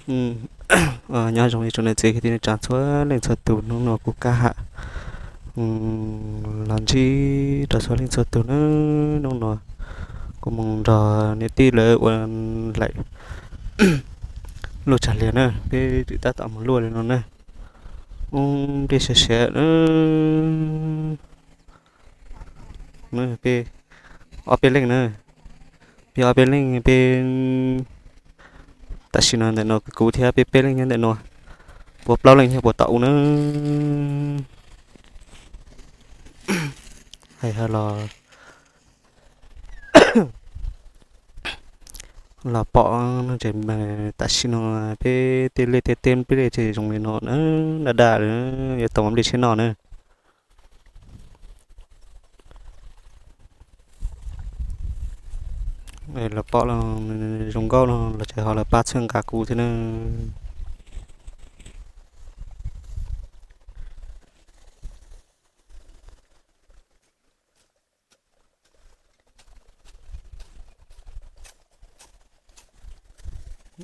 Nyob zoo ib tsoom niam txiv kwv tij neej tsa txhua leej txhua tus, hnub no kuv Kab Ham los ntsib rau txhua leej txhua tus na. Hnub no kuv mus nrog niam tij lawv ua laim luaj tshav lias na, peb tseem tab tom mus luaj li no na. Ub, nplej siav siav na. Peb ob peb leeg na, peb ob peb leeg peb, tam sim no ntawm no kuv thiab peb peb leeg nyob ntawm no, puas plaub leej thiab puas tom u na. Hais ho los, los pom no ces tam sim no peb tej liaj tej teb peb li ces zoo li no na, daj daj li, yuav tau nplej siab noj na. Los pom zoo nkauj no los ces ho los pab txhawb nqa kuv thiab na.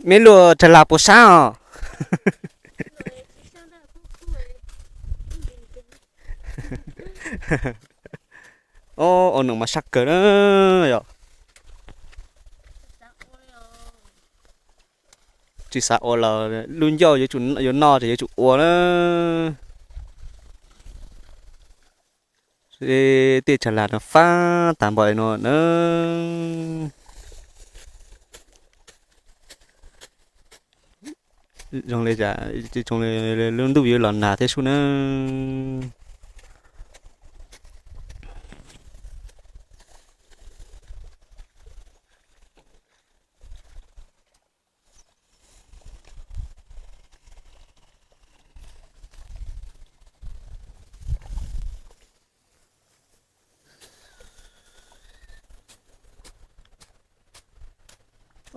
Meb luaj rag las puas sab os? Ua no mas sab kawg na yom. Tsis xav ua los lub ncauj yuav tsum, yuav noj ces yuav tsum ua na. Tej rag las no fab tas npaum li no na. Zoo li, zoo li lub ntuj yuav los nag thiab sub na.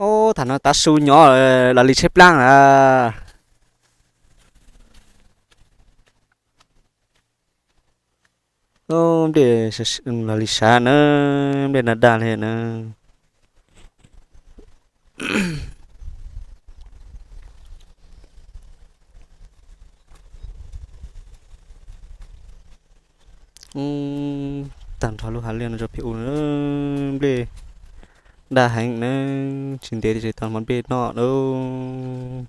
Ob, tham no tav su nyob los li tsheb plaab lawm. Nplej los li sav na, nplej daj daj li na. Tag nrho lub hav liaj no rau peb ua, nplej daj heev na, tsis ntev ces tau muaj nplej noj lauj.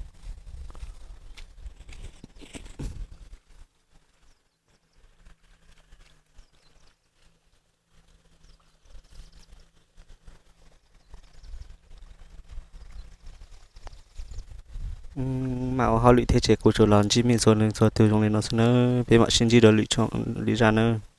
Mam ua hauj lwm thiab ces kuv tsuas los ntsib mej txhua leej txhua tug zoo li no xwb nawb, peb mam sib ntsib rau lwm zaj nawb.